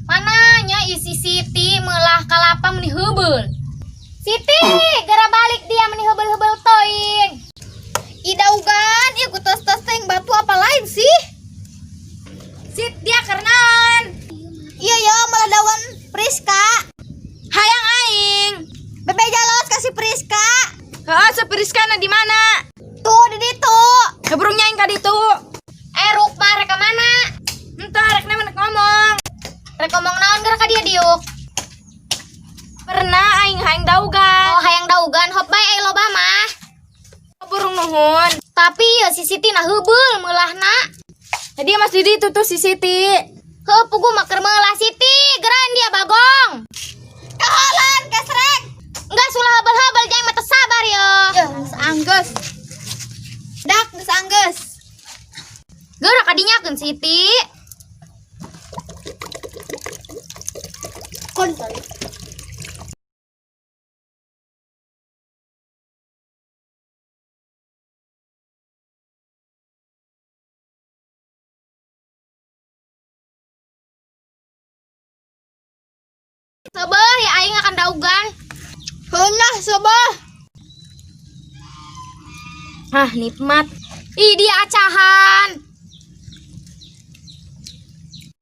Mananya isi Siti melah kalapa meni heubeul. Siti, gera balik dia meni heubeul-heubeul teuing. Ida ugan, ieu ku tos-tos teh batu apa lain sih? Sit dia kerenaon. Iya yo malah daun Priska. Hayang aing. Bebe jalos kasih Priska. Heeh, si Priska na di mana? Tuh di ditu. Keburung nyaing ka ditu. Eh Rukma rek ka mana? Entah rek na ngomong. Rek ngomong naon geura ka dia diuk. Pernah aing hayang daugan. Oh hayang daugan hop bae ai loba mah. Burung nuhun. Tapi ya si Siti na heubeul meulahna. Jadi mas Didi itu tuh si Siti. Heuh pugu mah keur meulah Siti, geran dia bagong. Kaholan kesrek. Enggak sulah heubeul-heubeul jangan mah teu sabar yo. Ya, geus anggeus. Dak geus anggeus. Geura kadinyakeun Siti. Kontol. Sabar ya aing akan daugan. Heunah sobah. Hah, nikmat. Ih dia acahan.